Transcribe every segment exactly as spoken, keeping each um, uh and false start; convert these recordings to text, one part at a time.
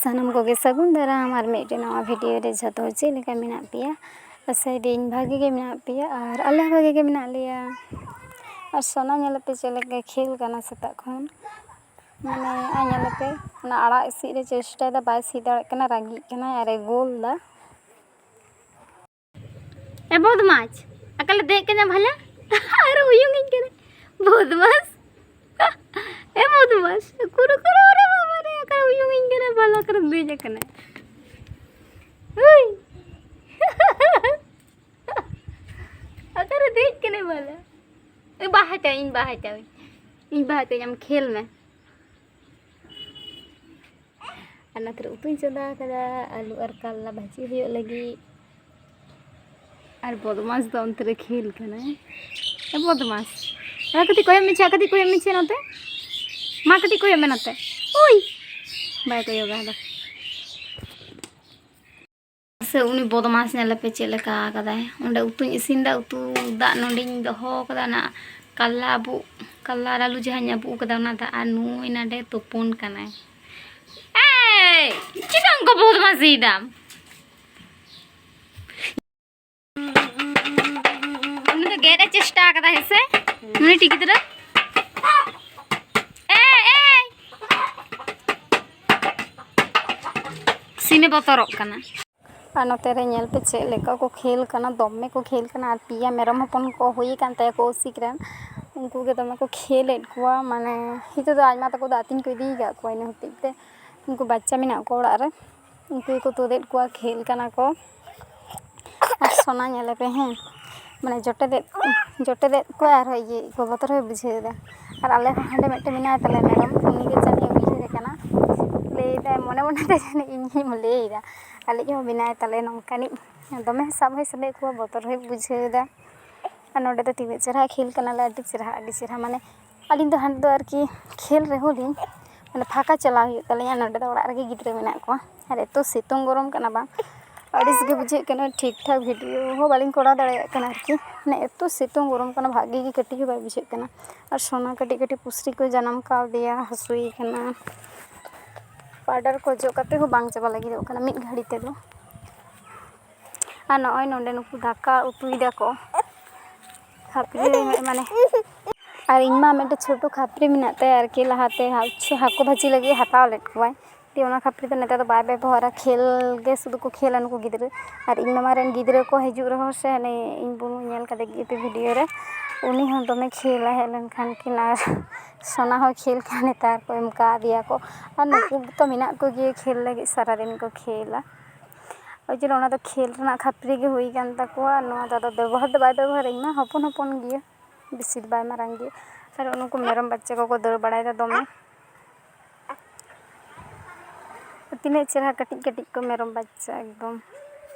ᱥᱟᱱᱟᱢ ᱠᱚᱜᱮ ᱥᱟᱹᱜᱩᱱ ᱫᱟᱨᱟᱢ ᱟᱨ ᱢᱤᱫᱴᱮᱱ ᱱᱟᱣᱟ ᱵᱷᱤᱰᱤᱭᱳ ᱨᱮ᱾ ᱡᱷᱚᱛᱚ ᱦᱚᱲ ᱪᱮᱫ ᱞᱮᱠᱟ ᱢᱮᱱᱟᱜ ᱯᱮᱭᱟ? ᱟᱥᱟᱭᱮᱫᱟᱹᱧ ᱵᱷᱟᱜᱮ ᱜᱮ ᱢᱮᱱᱟᱜ ᱯᱮᱭᱟ ᱟᱨ ᱟᱞᱮ ᱦᱚᱸ ᱵᱷᱟᱜᱮ ᱜᱮ ᱢᱮᱱᱟᱜ ᱞᱮᱭᱟ᱾ ᱟᱨ ᱥᱳᱱᱟ ᱧᱮᱞᱮᱯᱮ ᱪᱮᱫ ᱞᱮᱠᱟ ᱠᱷᱮᱞ ᱠᱟᱱᱟ ᱥᱮᱛᱟᱜ ᱠᱷᱚᱱ, ᱢᱟᱱᱮ ᱟᱨ ᱧᱮᱞᱮᱯᱮ ᱚᱱᱟ ᱟᱲᱟᱜ ᱥᱤᱫ ᱨᱮ ᱪᱮᱥᱴᱟᱭᱮᱫᱟ, ᱵᱟᱭ ᱥᱤᱫ ᱫᱟᱲᱮᱭᱟᱜ ᱠᱟᱱᱟ, ᱨᱟᱹᱜᱤᱜ ᱠᱟᱱᱟᱭ ᱟᱨᱮ ᱜᱳᱞ ᱫᱟ᱾ ᱮ ᱵᱚᱫᱢᱟᱥ, ᱚᱠᱟᱞᱮ ᱫᱮᱡ ᱠᱟᱱᱟ ᱵᱷᱟᱞᱟ? ᱟᱨ ᱩᱭᱩᱝᱤᱧ ᱠᱟᱱᱟ᱾ ᱵᱚᱫᱢᱟᱥ᱾ ᱮ ᱵᱚᱫᱢᱟᱥ, ᱠᱩᱨᱩ ᱠᱩᱨᱩ ᱨᱮ ᱵᱟᱵᱟ ᱨᱮ, ᱚᱠᱟᱨᱮ ᱩᱭᱩᱝᱤᱧ ᱠᱟᱱᱟ ᱵᱷᱟᱞᱟ, ᱚᱠᱟᱨᱮ ᱫᱮᱡ ᱟᱠᱟᱱᱟ? ᱦᱩᱭ᱾ ᱚᱠᱟᱨᱮ ᱫᱮᱡ ᱠᱟᱱᱟ ᱵᱷᱟᱞᱟ? ᱮ ᱵᱟᱦᱟᱴᱟ, ᱤᱧ ᱵᱟᱦᱟᱴᱟ, ᱤᱧ ᱵᱟᱦᱟᱴᱟᱧ, ᱟᱢ ᱠᱷᱮᱞ ᱢᱮ᱾ ᱟᱨ ᱱᱚᱛᱮ ᱨᱮ ᱩᱛᱩᱧ ᱪᱚᱸᱫᱟ ᱟᱠᱟᱫᱟ, ᱟᱹᱞᱩ ᱟᱨ ᱠᱟᱨᱞᱟ ᱵᱷᱟᱹᱡᱤ ᱦᱩᱭᱩᱜ ᱞᱟᱹᱜᱤᱫ᱾ ᱟᱨ ᱵᱚᱫᱢᱟᱥ ᱫᱚ ᱚᱱᱛᱮ ᱨᱮ ᱠᱷᱮᱞ ᱠᱟᱱᱟᱭ᱾ ᱮ ᱵᱚᱫᱢᱟᱥ, ᱟᱨ ᱠᱟᱹᱴᱤᱡ ᱠᱚᱭᱚᱜ ᱢᱮ ᱪᱮ, ᱠᱟᱹᱴᱤᱡ ᱠᱚᱭᱚᱜ ᱢᱮ ᱪᱮ ᱱᱚᱛᱮ᱾ ᱢᱟ ᱠᱟᱹᱴᱤᱡ ᱠᱚᱭᱚᱜ ᱢᱮ ᱱᱚᱛᱮ᱾ ᱩᱭ! ᱵᱟᱭ ᱠᱚᱭᱚᱜᱟ ᱟᱫᱚ᱾ ᱥᱮ ᱩᱱᱤ ᱵᱚᱫᱢᱟᱥ ᱧᱮᱞᱮᱯᱮ ᱪᱮᱫ ᱞᱮᱠᱟ ᱟᱠᱟᱫᱟᱭ᱾ ᱚᱸᱰᱮ ᱩᱛᱩᱧ ᱤᱥᱤᱱ ᱮᱫᱟ, ᱩᱛᱩ ᱫᱟᱜ ᱱᱚᱸᱰᱮᱧ ᱫᱚᱦᱚ ᱟᱠᱟᱫᱟ, ᱚᱱᱟ ᱠᱟᱞᱞᱟ ᱟᱵᱩᱜ, ᱠᱟᱞᱞᱟ ᱟᱨ ᱟᱹᱞᱩ ᱡᱟᱦᱟᱸᱧ ᱟᱵᱩᱜ ᱟᱠᱟᱫᱟ ᱚᱱᱟ ᱫᱟᱜ, ᱟᱨ ᱱᱩᱭ ᱱᱟᱰᱮ ᱛᱩᱯᱩᱱ ᱠᱟᱱᱟᱭ᱾ ᱮᱭ! ᱪᱮᱫᱟᱜ ᱚᱱᱠᱟ ᱵᱚᱫᱢᱟᱥᱤᱭᱮᱫᱟᱢ? ᱩᱱᱤ ᱫᱚ ᱜᱮᱫ ᱮ ᱪᱮᱥᱴᱟ ᱟᱠᱟᱫᱟ, ᱦᱮᱸ ᱥᱮ? ᱱᱩᱭ ᱴᱤ ᱜᱤᱫᱽᱨᱟᱹ᱾ ᱮᱭ, ᱮᱭ! ᱥᱤᱢᱮ ᱵᱚᱛᱚᱨᱚᱜ ᱠᱟᱱᱟ᱾ ᱟᱨ ᱱᱚᱛᱮ ᱨᱮ ᱧᱮᱞ ᱯᱮ ᱪᱮᱫ ᱞᱮᱠᱟ ᱠᱚ ᱠᱷᱮᱞ ᱠᱟᱱᱟ, ᱫᱚᱢᱮ ᱠᱚ ᱠᱷᱮᱞ ᱠᱟᱱᱟ᱾ ᱟᱨ ᱯᱮᱭᱟ ᱢᱮᱨᱚᱢ ᱦᱚᱯᱚᱱ ᱠᱚ ᱦᱩᱭ ᱟᱠᱟᱱ ᱛᱟᱭᱟ ᱠᱚᱥᱤᱠ ᱨᱮᱱ, ᱩᱱᱠᱩ ᱜᱮ ᱫᱚᱢᱮ ᱠᱚ ᱠᱷᱮᱞᱮᱫ ᱠᱚᱣᱟ᱾ ᱢᱟᱱᱮ ᱱᱤᱛᱚᱜ ᱫᱚ ᱟᱭᱢᱟ ᱛᱟᱠᱚ ᱫᱚ ᱟᱹᱛᱤᱧ ᱠᱚ ᱤᱫᱤ ᱟᱠᱟᱫ ᱠᱚᱣᱟ, ᱤᱱᱟᱹ ᱦᱚᱛᱮᱡ ᱛᱮ ᱩᱱᱠᱩ ᱵᱟᱪᱪᱟ ᱢᱮᱱᱟᱜ ᱠᱚᱣᱟ ᱚᱲᱟᱜ ᱨᱮ, ᱩᱱᱠᱩ ᱜᱮᱠᱚ ᱛᱩᱫᱮᱫ ᱠᱚᱣᱟ, ᱠᱷᱮᱞ ᱠᱟᱱᱟ ᱠᱚ᱾ ᱟᱨ ᱥᱳᱱᱟ ᱧᱮᱞᱮ ᱯᱮ, ᱦᱮᱸ, ᱢᱟᱱᱮ ᱡᱚᱴᱮᱫᱮᱫ, ᱡᱚᱴᱮᱫᱮᱫ ᱠᱚᱣᱟ ᱟᱨᱦᱚᱸ ᱤᱭᱟᱹᱭᱮᱫ ᱠᱚᱣᱟ, ᱵᱚᱛᱚᱨ ᱦᱚᱸᱭ ᱵᱩᱡᱷᱟᱹᱣ ᱮᱫᱟ᱾ ᱟᱨ ᱟᱞᱮ ᱦᱚᱸ ᱦᱟᱸᱰᱮ ᱢᱤᱫᱴᱮᱱ ᱢᱮᱱᱟᱭ ᱛᱟᱞᱮᱭᱟ ᱢᱮᱨᱚᱢ, ᱩᱱᱤ ᱜᱮ ᱡᱟᱹᱱᱤᱡ ᱩᱭᱦᱟᱹᱨᱮ ᱠᱟᱱᱟ, ᱞᱟᱹᱭᱫᱟᱭ ᱢᱚᱱᱮ ᱢᱚᱱᱮᱛᱮ ᱡᱟᱹᱱᱤᱡ ᱤᱧ ᱦᱚᱸᱧ ᱞᱟᱹᱭᱮᱫᱟ, ᱟᱞᱮᱭᱤᱡ ᱦᱚᱸ ᱢᱮᱱᱟᱭ ᱛᱟᱞᱮᱭᱟ ᱱᱚᱝᱠᱟᱱᱤᱡ, ᱫᱚᱢᱮ ᱥᱟᱵ ᱦᱚᱸᱭ ᱥᱟᱵᱮᱫ ᱠᱚᱣᱟ, ᱵᱚᱛᱚᱨ ᱦᱚᱸᱭ ᱵᱩᱡᱷᱟᱹᱣ ᱮᱫᱟ᱾ ᱟᱨ ᱱᱚᱸᱰᱮ ᱫᱚ ᱛᱤᱱᱟᱹᱜ ᱪᱮᱦᱨᱟ ᱠᱷᱮᱞ ᱠᱟᱱᱟᱞᱮ, ᱟᱹᱰᱤ ᱪᱮᱦᱨᱟ, ᱟᱹᱰᱤ ᱪᱮᱦᱨᱟ, ᱢᱟᱱᱮ ᱟᱹᱞᱤᱧ ᱫᱚ ᱦᱟᱸᱰᱮ ᱫᱚ ᱟᱨᱠᱤ ᱠᱷᱮᱞ ᱨᱮᱦᱚᱸ ᱞᱤᱧ, ᱢᱟᱱᱮ ᱯᱷᱟᱸᱠᱟ ᱪᱟᱞᱟᱣ ᱦᱩᱭᱩᱜ ᱛᱟᱹᱞᱤᱧᱟ, ᱱᱚᱸᱰᱮ ᱫᱚ ᱚᱲᱟᱜ ᱨᱮᱜᱮ ᱜᱤᱫᱽᱨᱟᱹ ᱢᱮᱱᱟᱜ ᱠᱚᱣᱟ᱾ ᱟᱨ ᱮᱛᱚ ᱥᱤᱛᱩᱝ ᱜᱚᱨᱚᱢ ᱠᱟᱱᱟ ᱵᱟᱝ, ᱟᱹᱲᱤᱥ ᱜᱮ ᱵᱩᱡᱷᱟᱹᱜ ᱠᱟᱱᱟ, ᱴᱷᱤᱠ ᱴᱷᱟᱠ ᱵᱷᱤᱰᱤᱭᱳ ᱦᱚᱸ ᱵᱟᱹᱞᱤᱧ ᱠᱚᱨᱟᱣ ᱫᱟᱲᱮᱭᱟᱜ ᱠᱟᱱᱟ ᱟᱨᱠᱤ, ᱢᱟᱱᱮ ᱮᱛᱚ ᱥᱤᱛᱩᱝ ᱜᱚᱨᱚᱢ ᱠᱟᱱᱟ, ᱵᱷᱟᱜᱮ ᱜᱮ ᱠᱟᱹᱴᱤᱡ ᱦᱚᱸ ᱵᱟᱭ ᱵᱩᱡᱷᱟᱹᱜ ᱠᱟᱱᱟ᱾ ᱟᱨ ᱥᱳᱱᱟ ᱠᱟᱹᱴᱤᱡ ᱠᱟᱹᱴᱤᱡ ᱯᱩᱥᱨᱤ ᱠᱚ ᱡᱟᱱᱟᱢ ᱠᱟᱣᱫᱮᱭᱟ, ᱦᱟᱹᱥᱩᱭᱮ ᱠᱟᱱᱟ᱾ ᱯᱟᱣᱰᱟᱨ ᱠᱚ ᱚᱡᱚᱜ ᱠᱟᱛᱮ ᱦᱚᱸ ᱵᱟᱝ ᱪᱟᱵᱟ ᱞᱟᱹᱜᱤᱫᱚᱜ ᱠᱟᱱᱟ ᱢᱤᱫ ᱜᱷᱟᱹᱲᱤ ᱛᱮᱫᱚ᱾ ᱟᱨ ᱱᱚᱜᱼᱚᱭ ᱱᱚᱰᱮ ᱱᱩᱠᱩ ᱫᱟᱠᱟ ᱩᱛᱩᱭ ᱫᱟᱠᱚ, ᱠᱷᱟᱹᱯᱨᱤ ᱨᱮ ᱢᱟᱱᱮ, ᱟᱨ ᱤᱧ ᱢᱟ ᱢᱤᱫᱴᱮᱱ ᱪᱷᱳᱴᱳ ᱠᱷᱟᱹᱯᱨᱤ ᱢᱮᱱᱟᱜ ᱛᱟᱭᱟ ᱟᱨᱠᱤ, ᱞᱟᱦᱟᱛᱮ ᱦᱟ-, ᱦᱟᱹᱠᱩ ᱵᱷᱟᱹᱡᱤ ᱞᱟᱹᱜᱤᱫ ᱦᱟᱛᱟᱣ ᱞᱮᱫ ᱠᱚᱣᱟᱭ᱾ ᱫᱤᱭᱮ ᱚᱱᱟ ᱠᱷᱟᱹᱯᱨᱤ ᱫᱚ ᱱᱮᱛᱟᱨ ᱫᱚ ᱵᱟᱭ ᱵᱮᱵᱚᱦᱟᱨᱟ, ᱠᱷᱮᱞ ᱜᱮ ᱥᱩᱫᱷᱩ ᱠᱚ ᱠᱷᱮᱞᱟ ᱱᱩᱠᱩ ᱜᱤᱫᱽᱨᱟᱹ᱾ ᱟᱨ ᱤᱧ ᱢᱟᱢᱟ ᱨᱮᱱ ᱜᱤᱫᱽᱨᱟᱹ ᱠᱚ ᱦᱤᱡᱩᱜ ᱨᱮᱦᱚᱸ ᱥᱮ, ᱦᱟᱱᱮ ᱤᱧ ᱵᱩᱱᱩ ᱧᱮᱞ ᱠᱟᱫᱮ ᱜᱮ ᱯᱮ ᱵᱷᱤᱰᱤᱭᱳ ᱨᱮ, ᱩᱱᱤ ᱦᱚᱸ ᱫᱚᱢᱮ ᱠᱷᱮᱞᱟ ᱦᱮᱡ ᱞᱮᱱᱠᱷᱟᱱ ᱠᱤᱱ᱾ ᱟᱨ ᱥᱚᱱᱟ ᱦᱚᱸ ᱠᱷᱮᱞ ᱠᱟᱱ, ᱱᱮᱛᱟᱨ ᱠᱚ ᱮᱢ ᱠᱟᱣᱫᱮᱭᱟ ᱠᱚ᱾ ᱟᱨ ᱱᱩᱠᱩ ᱛᱚ ᱢᱮᱱᱟᱜ ᱠᱚᱜᱮ ᱠᱷᱮᱞ ᱞᱟᱹᱜᱤᱫ, ᱥᱟᱨᱟᱫᱤᱱ ᱠᱚ ᱠᱷᱮᱞᱟ᱾ ᱳᱭ ᱡᱚᱱᱱᱚ ᱚᱱᱟ ᱫᱚ ᱠᱷᱮᱞ ᱨᱮᱱᱟᱜ ᱠᱷᱟᱹᱯᱨᱤ ᱜᱮ ᱦᱩᱭ ᱠᱟᱱ ᱛᱟᱠᱚᱣᱟ᱾ ᱱᱚᱣᱟ ᱫᱚ ᱟᱫᱚ ᱵᱮᱵᱚᱦᱟᱨ ᱫᱚ ᱵᱟᱭ ᱵᱮᱵᱚᱦᱟᱨᱟ, ᱤᱧ ᱢᱟ ᱦᱚᱯᱚᱱ ᱦᱚᱯᱚᱱ ᱜᱮᱭᱟ, ᱵᱮᱥᱤ ᱫᱚ ᱵᱟᱭ ᱢᱟᱨᱟᱝ ᱜᱮᱭᱟ᱾ ᱟᱨ ᱩᱱᱠᱩ ᱢᱮᱨᱚᱢ ᱵᱟᱪᱪᱟ ᱠᱚᱠᱚ ᱫᱟᱹᱲ ᱵᱟᱲᱟᱭᱮᱫᱟ ᱫᱚᱢᱮ᱾ ᱛᱤᱱᱟᱹᱜ ᱪᱮᱦᱨᱟ ᱠᱟᱹᱴᱤᱡ ᱠᱟᱹᱴᱤᱡ ᱠᱚ ᱢᱮᱨᱚᱢ ᱵᱟᱪᱪᱟ, ᱮᱠᱫᱚᱢ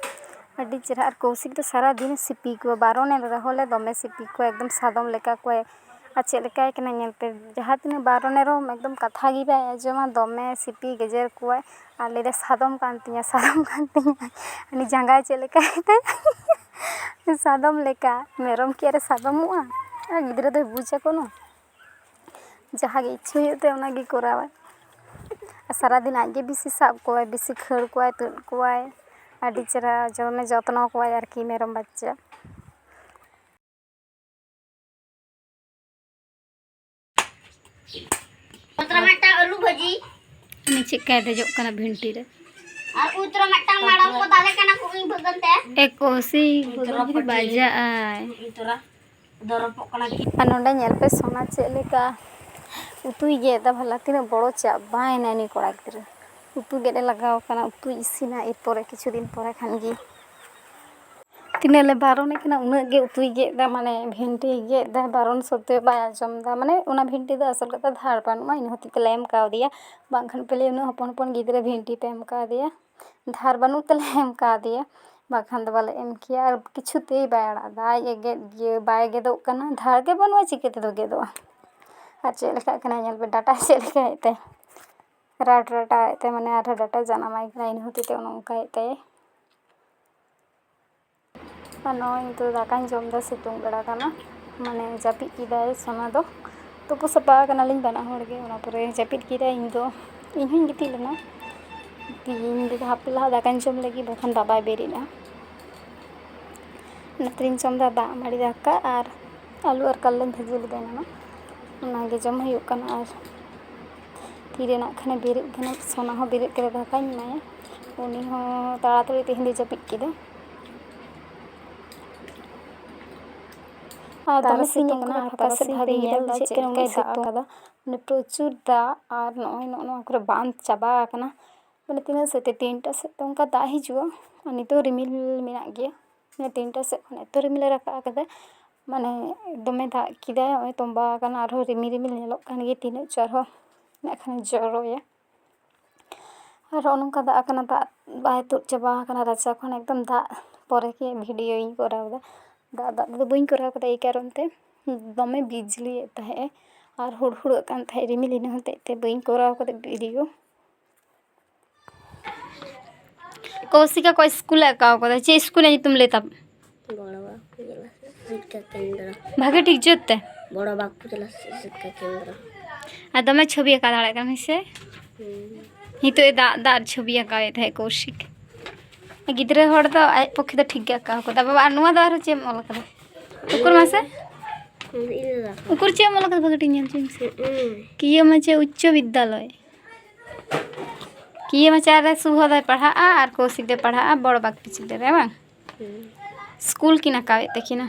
ᱟᱹᱰᱤ ᱪᱮᱦᱨᱟ᱾ ᱟᱨ ᱠᱚᱣᱥᱤᱠ ᱫᱚ ᱥᱟᱨᱟ ᱫᱤᱱ ᱥᱤᱯᱤ ᱠᱚᱣᱟ, ᱵᱟᱨᱚᱱᱮ ᱨᱮᱦᱚᱸ ᱞᱮ ᱫᱚᱢᱮ ᱥᱤᱯᱤ ᱠᱚᱣᱟ, ᱮᱠᱫᱚᱢ ᱥᱟᱫᱚᱢ ᱞᱮᱠᱟ ᱠᱚ᱾ ᱟᱨ ᱪᱮᱫ ᱞᱮᱠᱟᱭ ᱠᱟᱱᱟ ᱧᱮᱞ ᱯᱮ, ᱡᱟᱦᱟᱸ ᱛᱤᱱᱟᱹᱜ ᱵᱟᱨᱚᱱᱮ ᱨᱮᱦᱚᱸ ᱮᱠᱫᱚᱢ ᱠᱟᱛᱷᱟ ᱜᱮ ᱵᱟᱭ ᱟᱸᱡᱚᱢᱟ, ᱫᱚᱢᱮ ᱥᱤᱯᱤ ᱜᱮᱡᱮᱨ ᱠᱚᱣᱟᱭ᱾ ᱟᱨ ᱞᱟᱹᱭᱫᱟᱭ, "ᱥᱟᱫᱚᱢ ᱠᱟᱱ ᱛᱤᱧᱟ, ᱥᱟᱫᱚᱢ ᱠᱟᱱ ᱛᱤᱧᱟ᱾" ᱩᱱᱤ ᱡᱟᱸᱜᱟᱭ ᱪᱮᱫ ᱞᱮᱠᱟᱭ ᱛᱟᱭᱟ ᱥᱟᱫᱚᱢ ᱞᱮᱠᱟ᱾ ᱢᱮᱨᱚᱢ ᱠᱤ ᱟᱨᱮ ᱥᱟᱫᱚᱢᱚᱜᱼᱟ? ᱟᱨ ᱜᱤᱫᱽᱨᱟᱹ ᱫᱚᱭ ᱵᱩᱡᱟ ᱠᱳᱱᱳ? ᱡᱟᱦᱟᱸ ᱜᱮ ᱤᱪᱪᱷᱟᱹ ᱦᱩᱭᱩᱜ ᱛᱟᱭᱟ, ᱚᱱᱟ ᱜᱮ ᱠᱚᱨᱟᱣᱟᱭ᱾ ᱟᱨ ᱥᱟᱨᱟᱫᱤᱱ ᱟᱡ ᱜᱮ ᱵᱮᱥᱤ ᱥᱟᱵ ᱠᱚᱣᱟᱭ, ᱵᱮᱥᱤ ᱠᱷᱟᱹᱲ ᱠᱚᱣᱟᱭ, ᱛᱩᱫ ᱠᱚᱣᱟᱭ, ᱟᱹᱰᱤ ᱪᱮᱦᱨᱟ ᱫᱚᱢᱮ ᱡᱚᱛᱱᱚ ᱠᱚᱣᱟᱭ ᱟᱨᱠᱤ ᱢᱮᱨᱚᱢ ᱵᱟᱪᱪᱟ᱾ ᱩᱛᱨᱟ ᱢᱤᱫᱴᱟᱝ ᱟᱹᱞᱩ ᱵᱷᱟᱹᱡᱤ᱾ ᱩᱱᱤ ᱪᱮᱫᱠᱟᱭ ᱫᱮᱡᱚᱜ ᱠᱟᱱᱟ ᱵᱷᱤᱱᱴᱤ ᱨᱮ᱾ ᱟᱨ ᱩᱛᱨᱟ ᱢᱤᱫᱴᱟᱝ ᱢᱟᱲᱟᱝ ᱠᱚ ᱫᱟᱞᱮ ᱠᱟᱱᱟ ᱠᱚ ᱤᱧ ᱵᱷᱟᱹᱜᱟᱹᱱ ᱛᱮ᱾ ᱮ ᱠᱚᱥᱤ, ᱩᱛᱨᱟ ᱵᱷᱟᱹᱜᱟᱹᱱ ᱡᱩᱫᱤ ᱯᱟᱹᱴᱤᱭᱟᱹ᱾ ᱵᱟᱡᱟᱜ ᱟᱭ᱾ ᱩᱛᱨᱟ ᱫᱚᱨᱚᱯᱚᱜ ᱠᱟᱱᱟ ᱠᱤ? ᱟᱨ ᱱᱚᱰᱮ ᱧᱮᱞ ᱯᱮ ᱥᱳᱱᱟ ᱪᱮᱫ ᱞᱮᱠᱟ ᱩᱛᱩᱭ ᱜᱮᱫ ᱮᱫᱟ ᱵᱷᱟᱞᱟ, ᱛᱤᱱᱟᱹᱜ ᱵᱚᱲᱚ ᱪᱟᱵᱟᱭᱮᱱᱟ ᱩᱱᱤ ᱠᱚᱲᱟ ᱜᱤᱫᱽᱨᱟᱹ᱾ ᱩᱛᱩ ᱜᱮᱫ ᱮ ᱞᱟᱜᱟᱣ ᱠᱟᱱᱟ, ᱩᱛᱩᱭ ᱤᱥᱤᱱᱟ ᱮᱨᱯᱚᱨᱮ ᱠᱤᱪᱷᱩ ᱫᱤᱱ ᱯᱚᱨᱮ ᱠᱷᱟᱱ ᱜᱮ᱾ ᱛᱤᱱᱟᱹᱜ ᱞᱮ ᱵᱟᱨᱚᱱᱮ ᱠᱟᱱᱟ, ᱩᱱᱟᱹᱜ ᱜᱮ ᱩᱛᱩᱭ ᱜᱮᱫ ᱮᱫᱟ, ᱢᱟᱱᱮ ᱵᱷᱤᱱᱴᱤᱭ ᱜᱮᱫ ᱮᱫᱟ, ᱵᱟᱨᱚᱱ ᱥᱚᱛᱛᱮᱣ ᱵᱟᱭ ᱟᱸᱡᱚᱢ ᱮᱫᱟ᱾ ᱢᱟᱱᱮ ᱚᱱᱟ ᱵᱷᱤᱱᱴᱤ ᱫᱚ ᱟᱥᱚᱞ ᱠᱟᱛᱷᱟ ᱫᱷᱟᱨ ᱵᱟᱹᱱᱩᱜᱼᱟ, ᱤᱱᱟᱹ ᱦᱚᱛᱮᱡ ᱛᱮᱞᱮ ᱮᱢ ᱠᱟᱣᱫᱮᱭᱟ, ᱵᱟᱝᱠᱷᱟᱱ ᱯᱮᱞᱮ ᱩᱱᱟᱹᱜ ᱦᱚᱯᱚᱱ ᱦᱚᱯᱚᱱ ᱜᱤᱫᱽᱨᱟᱹ ᱵᱷᱤᱱᱴᱤ ᱯᱮ ᱮᱢ ᱠᱟᱣᱫᱮᱭᱟ, ᱫᱷᱟᱨ ᱵᱟᱹᱱᱩᱜ ᱛᱮᱞᱮ ᱮᱢ ᱠᱟᱣᱫᱮᱭᱟ, ᱵᱟᱠᱷᱟᱱ ᱫᱚ ᱵᱟᱞᱮ ᱮᱢ ᱠᱮᱭᱟ᱾ ᱟᱨ ᱠᱤᱪᱷᱩ ᱛᱮᱭ ᱵᱟᱭ ᱟᱲᱟᱜ ᱮᱫᱟ, ᱟᱡ ᱮ ᱜᱮᱫ ᱜᱮ ᱵᱟᱭ ᱜᱮᱫᱚᱜ ᱠᱟᱱᱟ, ᱫᱷᱟᱨ ᱜᱮ ᱵᱟᱹᱱᱩᱜᱼᱟ, ᱪᱤᱠᱟᱹ ᱛᱮᱫᱚ ᱜᱮᱫᱚᱜᱼᱟ? ᱟᱨ ᱪᱮᱫ ᱞᱮᱠᱟᱜ ᱠᱟᱱᱟᱭ ᱧᱮᱞ ᱯᱮ, ᱰᱟᱴᱟ ᱪᱮᱫ ᱞᱮᱠᱟᱭᱮᱫ ᱛᱟᱭ, ᱨᱟᱴ ᱨᱟᱴᱟᱭᱮᱫ ᱛᱟᱭ, ᱢᱟᱱᱮ ᱟᱨᱦᱚᱸ ᱰᱟᱴᱟ ᱡᱟᱱᱟᱢᱟᱭ ᱠᱟᱱᱟ, ᱤᱱᱟᱹ ᱦᱚᱛᱮᱡ ᱛᱮ ᱚᱱᱮ ᱚᱱᱠᱟᱭᱮᱫ ᱛᱟᱭ᱾ ᱟᱨ ᱱᱚᱜᱼᱚᱭ ᱱᱤᱛᱚᱜ ᱫᱟᱠᱟᱧ ᱡᱚᱢ ᱮᱫᱟ, ᱥᱤᱛᱩᱝ ᱵᱮᱲᱟ ᱠᱟᱱᱟ, ᱢᱟᱱᱮ ᱡᱟᱹᱯᱤᱫ ᱠᱮᱫᱟᱭ ᱥᱳᱱᱟ ᱫᱚ᱾ ᱛᱩᱯᱩ ᱥᱟᱯᱷᱟ ᱟᱠᱟᱱᱟᱞᱤᱧ ᱵᱟᱱᱟ ᱦᱚᱲ ᱜᱮ, ᱚᱱᱟ ᱯᱚᱨᱮ ᱡᱟᱹᱯᱤᱫ ᱠᱮᱫᱟᱭ, ᱤᱧ ᱫᱚ ᱤᱧ ᱦᱚᱸᱧ ᱜᱤᱛᱤᱡ ᱞᱮᱱᱟ᱾ ᱛᱤᱦᱤᱧ ᱫᱚ ᱦᱟᱯᱮ ᱞᱟᱦᱟ ᱫᱟᱠᱟᱧ ᱡᱚᱢ ᱞᱟᱹᱜᱤᱫ, ᱵᱟᱠᱷᱟᱱ ᱵᱟᱵᱟᱭ ᱵᱮᱨᱮᱫᱼᱟ᱾ ᱚᱱᱟᱛᱮᱧ ᱡᱚᱢ ᱮᱫᱟ ᱫᱟᱜ ᱢᱟᱹᱰᱤ ᱫᱟᱠᱟ ᱟᱨ ᱟᱹᱞᱩ ᱟᱨ ᱠᱟᱨᱞᱟᱧ ᱵᱷᱟᱹᱡᱤ ᱞᱮᱫᱟ ᱮᱱᱟᱱᱚᱜ, ᱚᱱᱟᱜᱮ ᱡᱚᱢ ᱦᱩᱭᱩᱜ ᱠᱟᱱᱟ᱾ ᱟᱨ ᱛᱤᱨᱮ ᱱᱟᱜ ᱠᱷᱟᱱᱮ ᱵᱮᱨᱮᱫ ᱠᱟᱱᱟ, ᱥᱳᱱᱟ ᱦᱚᱸ ᱵᱮᱨᱮᱫ ᱠᱟᱛᱮ ᱫᱟᱠᱟᱧ ᱮᱢᱟᱭᱟ᱾ ᱩᱱᱤ ᱦᱚᱸ ᱛᱟᱲᱟᱛᱟᱲᱤ ᱛᱮᱦᱮᱧ ᱫᱚᱭ ᱡᱟᱹᱯᱤᱫ ᱠᱮᱫᱟ᱾ ᱟᱨ ᱫᱚᱢᱮ ᱛᱟᱨᱟᱥᱤᱧ ᱥᱤᱛᱩᱝ ᱠᱟᱱᱟ, ᱚᱠᱛᱚ ᱯᱷᱟᱸᱠᱟ ᱥᱮᱫ ᱛᱟᱨᱟᱥᱤᱧ ᱵᱷᱟᱜᱮ ᱯᱮ ᱧᱮᱞ ᱧᱮᱞ ᱫᱟ ᱫᱟ ᱪᱮᱫ ᱪᱮᱫ ᱞᱮᱠᱟᱭ ᱞᱮᱠᱟᱭ ᱫᱟᱜ ᱥᱤᱛᱩᱝ ᱟᱠᱟᱫᱟ᱾ ᱢᱟᱱᱮ ᱯᱨᱚᱪᱩᱨ ᱫᱟᱜ, ᱟᱨ ᱱᱚᱜᱼᱚᱭ ᱱᱚᱜᱼᱚ ᱱᱚᱣᱟ ᱠᱚᱨᱮ ᱵᱟᱸᱫ ᱪᱟᱵᱟ ᱟᱠᱟᱱᱟ᱾ ᱢᱟᱱᱮ ᱛᱤᱱᱟᱹᱜ ᱥᱮᱫ ᱛᱮ ᱛᱤᱱᱴᱟ ᱥᱮᱫ ᱛᱮ ᱚᱱᱠᱟ ᱫᱟᱜ ᱦᱤᱡᱩᱜᱼᱟ, ᱟᱨ ᱱᱤᱛᱚᱜ ᱨᱤᱢᱤᱞ ᱢᱮᱱᱟᱜ ᱜᱮᱭᱟ᱾ ᱢᱟᱱᱮ ᱛᱤᱱᱴᱟ ᱥᱮᱫ ᱠᱷᱚᱱ ᱮᱛᱚ ᱨᱤᱢᱤᱞᱮ ᱨᱟᱠᱟᱵ ᱟᱠᱟᱫᱟ, ᱢᱟᱱᱮ ᱫᱚᱢᱮ ᱫᱟᱜ ᱠᱮᱫᱟᱭ, ᱱᱚᱜᱼᱚᱭ ᱛᱚᱸᱵᱟ ᱟᱠᱟᱱᱟ, ᱟᱨᱦᱚᱸ ᱨᱤᱢᱤᱞ ᱨᱤᱢᱤᱞ ᱧᱮᱞᱚᱜ ᱠᱟᱱ ᱜᱮᱭᱟ, ᱛᱤᱱᱟᱹᱜ ᱪᱚ ᱟᱨᱦᱚᱸ ᱱᱟᱜ ᱠᱷᱟᱱᱮ ᱡᱚᱨᱚᱭᱟ᱾ ᱟᱨ ᱱᱚᱜᱼᱚ ᱱᱚᱝᱠᱟ ᱫᱟᱜ ᱟᱠᱟᱱᱟ, ᱫᱟᱜ ᱵᱟᱭ ᱛᱩᱫ ᱪᱟᱵᱟ ᱟᱠᱟᱱᱟ ᱨᱟᱪᱟ ᱠᱷᱚᱱ, ᱮᱠᱫᱚᱢ ᱫᱟᱜ ᱯᱚᱨᱮ ᱜᱮ ᱵᱷᱤᱰᱤᱭᱳᱧ ᱠᱚᱨᱟᱣ ᱮᱫᱟ᱾ ᱫᱟᱜ ᱫᱟᱜ ᱛᱮᱫᱚ ᱵᱟᱹᱧ ᱠᱚᱨᱟᱣ ᱠᱟᱫᱟ, ᱮᱭ ᱠᱟᱨᱚᱱ ᱛᱮ ᱫᱚᱢᱮ ᱵᱤᱡᱽᱞᱤᱭᱮᱫ ᱛᱟᱦᱮᱸᱜ ᱟᱨ ᱦᱩᱰᱦᱩᱲᱟᱹᱜ ᱠᱟᱱ ᱛᱟᱦᱮᱸᱜ ᱨᱤᱢᱤᱞ, ᱤᱱᱟᱹ ᱦᱚᱛᱮᱡ ᱛᱮ ᱵᱟᱹᱧ ᱠᱚᱨᱟᱣ ᱠᱟᱫᱟ ᱵᱷᱤᱰᱤᱭᱳ᱾ ᱠᱚᱥᱤᱠᱟ ᱠᱚ ᱥᱠᱩᱞᱮ ᱟᱸᱠᱟᱣ ᱠᱟᱫᱟ, ᱪᱮᱫ ᱥᱠᱩᱞ ᱨᱮᱭᱟᱜ ᱧᱩᱛᱩᱢ ᱞᱟᱹᱭ ᱛᱟᱢ? ᱵᱚᱲᱚ ᱵᱟᱹᱠᱩ ᱡᱮᱞᱟ ᱥᱤᱠᱠᱷᱟ ᱠᱮᱱᱫᱨᱚ᱾ ᱵᱷᱟᱜᱮ ᱴᱷᱤᱠ ᱡᱩᱛ ᱛᱮ᱾ ᱵᱚᱲᱚ ᱵᱟᱹᱠᱩ ᱡᱮᱞᱟ ᱥᱤᱠᱠᱷᱟ ᱠᱮᱱᱫᱨᱚ᱾ ᱟᱨ ᱫᱚᱢᱮ ᱪᱷᱚᱵᱤ ᱟᱸᱠᱟᱣ ᱫᱟᱲᱮᱭᱟᱜ ᱠᱟᱱᱟ ᱥᱮ? ᱦᱩᱸ᱾ ᱱᱤᱛᱚᱜ ᱮ ᱫᱟᱜ ᱫᱟᱜ ᱪᱷᱚᱵᱤ ᱟᱸᱠᱟᱣᱮᱫ ᱛᱟᱦᱮᱸᱫ ᱠᱚᱥᱤᱠ᱾ ᱜᱤᱫᱽᱨᱟᱹ ᱦᱚᱲ ᱫᱚ ᱟᱡ ᱯᱚᱠᱠᱷᱮ ᱫᱚ ᱴᱷᱤᱠ ᱜᱮ ᱟᱸᱠᱟᱣ ᱠᱟᱫᱟ᱾ ᱵᱟᱵᱟ, ᱟᱨ ᱱᱚᱣᱟ ᱫᱚ ᱟᱨᱦᱚᱸ ᱪᱮᱫ ᱮᱢ ᱚᱞ ᱠᱟᱫᱟ? ᱩᱠᱩᱨ ᱢᱟᱥᱮ? ᱩᱠᱩᱨ ᱪᱮᱫ ᱮᱢ ᱚᱞ ᱠᱟᱫᱟ? ᱵᱷᱟᱜᱮ ᱴᱷᱤᱠ ᱧᱮᱞ ᱦᱚᱪᱚᱧ ᱢᱮᱥᱮ᱾ ᱦᱩᱸ᱾ ᱠᱤᱭᱟᱹ ᱢᱟᱪᱮ ᱩᱪᱪᱚ ᱵᱤᱫᱽᱫᱟᱞᱚᱭ᱾ ᱠᱤᱭᱟᱹ ᱢᱟᱪᱟ ᱨᱮ ᱥᱩᱵᱷᱚ ᱫᱚᱭ ᱯᱟᱲᱦᱟᱜᱼᱟ ᱟᱨ ᱠᱚᱥᱤᱠ ᱫᱚᱭ ᱯᱟᱲᱦᱟᱜᱼᱟ ᱵᱚᱲᱚ ᱵᱟᱜᱽ ᱯᱤᱪᱷᱤ ᱨᱮ, ᱵᱟᱝ? ᱦᱩᱸ᱾ ᱥᱠᱩᱞ ᱠᱤᱱ ᱟᱸᱠᱟᱣᱮᱫ ᱛᱟᱹᱠᱤᱱᱟ᱾